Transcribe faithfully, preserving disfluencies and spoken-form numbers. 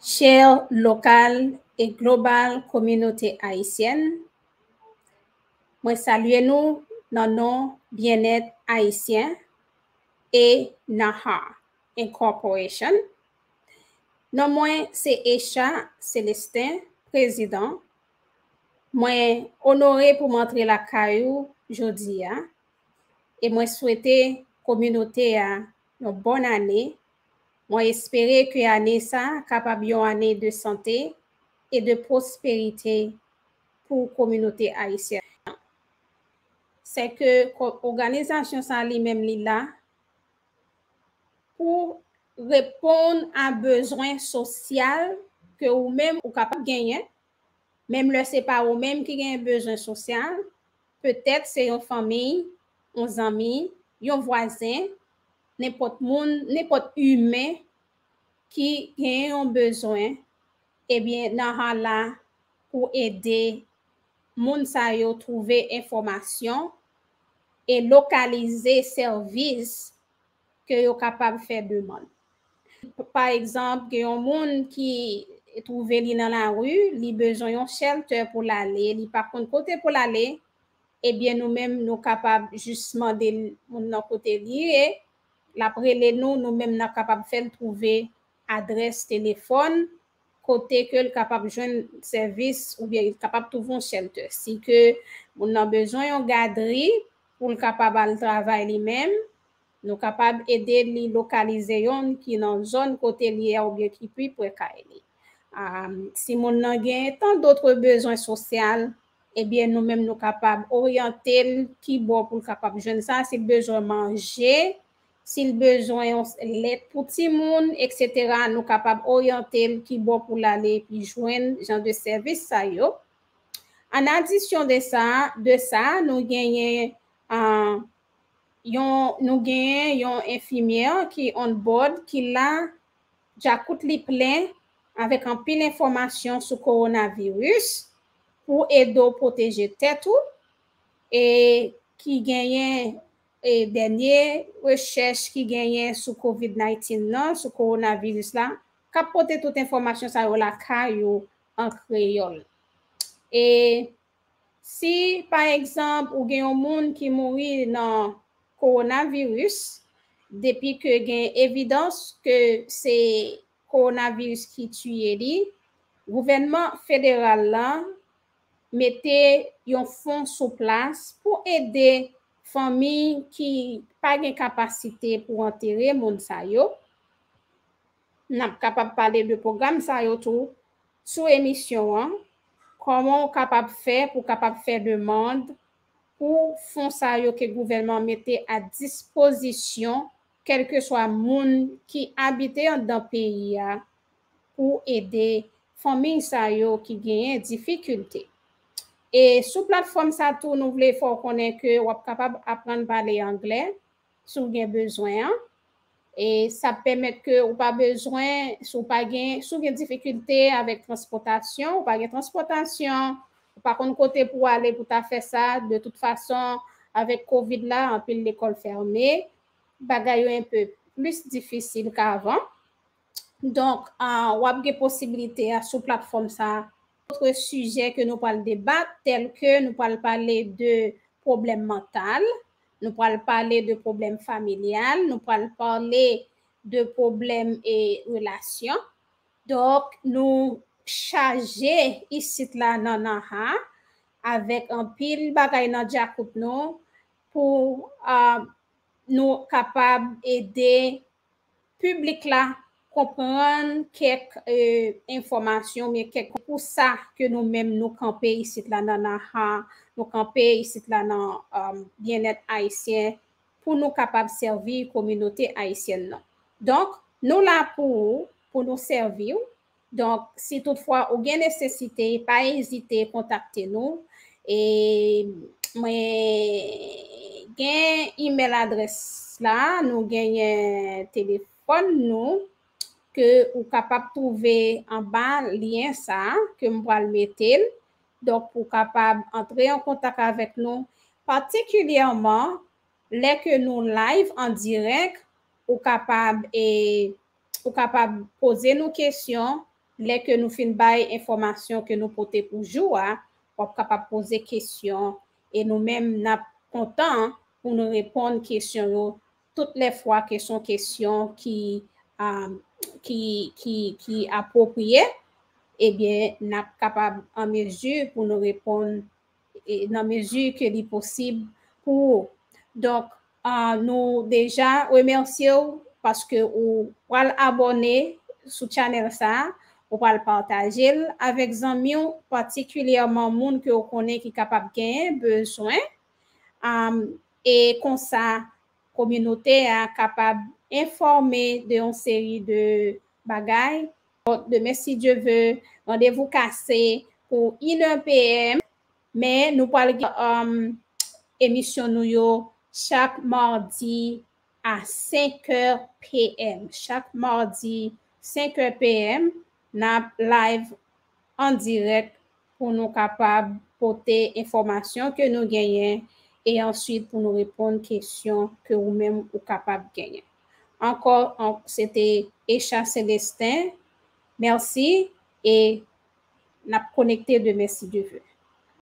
Chè lokal e global kominote ayisyèn, mwen salye nou nan non Byennèt Ayisyen e NAHAR Incorporation. Non mwen se Echa Célestin, prezidan. Mwen onore pou m antre lakay ou jodi a e mwen swete kominote a yon bòn ane. Mwen espere ke ane sa a kapab yon ane de sante e de pwosperite pou kominote ayisyèn nan. Se ke òganizasyon sa a li menm li la pou reponn a bezwen sosyal ke ou menm ou kapab genyen, menm lè se pa ou menm ki genyen bezwen sosyal, petèt se yon fanmi, yon zanmi, yon vwazen, nenpòt moun, nenpòt imen ki genyen yon bezwen, ebyen, NAHAR la pou ede moun sa yo twouve enfòmasyon e lokalize sèvis ke yo kapab fè demann. Pa egzanp, gen yon moun ki twouve li nan lari, li bezwen yon shelter pou l ale, li pa konn kote pou l ale, ebyen, nou menm, nou kapab jis mande moun nan kote li ye, l ap rele nou, nou menm, n ap kapab fè l twouve adrès telefòn, kote ke l kapab jwenn sèvis oubyen li kapab twouve yon shelter. Si ke moun nan bezwen yon gadri pou l kapab al travay li menm, nou kapab ede li lokalize yonn ki nan zòn kote li ye a oubyen ki pi pre kay li. Si moun nan gen tant d'autres bezwen sosyal, ebyen, nou menm nou kapab oryante l ki bò pou l kapab jwenn sa. Si l bezwen manje, si l bezwen yon lèt pou timoun, etsetera, nou kapab oryante l ki bò pou l ale epi jwenn jan de sèvis sa yo. An adisyon de sa, de sa, nou genyen, uh, yon, nou genyen yon enfimyè ki on board, ki la, djakout li plen avèk anpil enfòmasyon sou kowonaviris pou ede w pwoteje tèt ou, e ki genyen e dènye rechèch ki genyen sou COVID nineteen nan, sou kowonaviris la, k ap pote tout enfòmasyon sa yo lakay ou an kreyòl. E si, pa egzanp, ou gen yon moun ki mouri nan kowonaviris, depi ke gen evidans ke se kowonaviris ki tiye li, gouvènman federal la mete yon fon sou plas pou ede fanmi ki pa gen kapasite pou antere moun sa yo. N ap kapab pale de pwogram sa yo tou sou emisyon an. Kòman w kapab fè pou w kapab fè demann pou fon sa yo ke gouvènman mete a dispozisyon kèlkeswa moun ki abite anndan peyi a pou ede fanmi sa yo ki genyen difikilte. E sou platfòm sa tou, nou vle fè w konnen ke w ap kapab aprann pale anglè si w gen bezwen an. E sa ap pèmèt ke ou pa bezwen, si w pa gen, si w gen difikilte avèk transpòtasyon, ou pa gen transpòtasyon, ou pa konn kote pou w ale pou ta fè sa, de tout fason, avèk kovid la, anpil lekòl fèmen, bagay yo enpe plis difisil k avan. Donk, uh, w ap gen posibilite a sou platfòm sa a. Dòt sijè ke nou pral debat, tèl ke nou pral pale de pwoblèm mantal, nou pral pale de pwoblèm familyal, nou pral pale de pwoblèm e relasyon. Donk, nou chaje isit la nan NAHAR avèk anpil bagay nan djakout nou pou uh, nou kapab ede piblik la konprann kèk e, enfòmasyon, men kèk pou sa ke nou menm nou kanpe isit la nan NAHAR, nou kanpe isit la nan um, Byennèt Ayisyen pou nou kapab sèvi kominote ayisyèn nan. Donk, nou la pou ou, pou nou sèvi w. Donk, si toutfwa ou gen nesesite, pa ezite kontakte nou. E mwen gen email adrès la, nou genyen telefòn nou ke ou kapab twouve anba lyen sa ke m pral mete l. Donk, pou kapab antre an kontak avèk nou, patikilyèman lè ke nou live an dirèk, ou kapab e ou kapab poze nou kesyon, Lè ke nou fin bay enfòmasyon ke nou pote pou jou a, w ap kapab poze kesyon e nou menm n ap kontan pou nou reponn kesyon yo tout lè fwa ke se yon kesyon ki, um, ki, ki, ki apwopriye, ebyen, n ap kapab an mezi pou nou reponn e nan mezi ke li posib pou ou. Donk, uh, nou deja remèsye w paske ou pral abòne sou channel sa a, ou pral pataje l avèk zanmi w, patikilyèman moun ke w konnen ki kapab genyen bezwen. Um, e konsa, kominote a kapab enfòme de yon seri de bagay. Demen, si Dye ve, randevou kase pou inè P M, men nou pral gen um, emisyon nou yo chak madi a senkè P M. Chak madi, senkè P M, n ap live an dirèk pou nou kapab pote enfòmasyon ke nou genyen e answit pou nou reponn kesyon ke ou menm ou kapab genyen. Ankò, se te Echa Celestin. Mèsi e n ap konekte demen si Dye ve.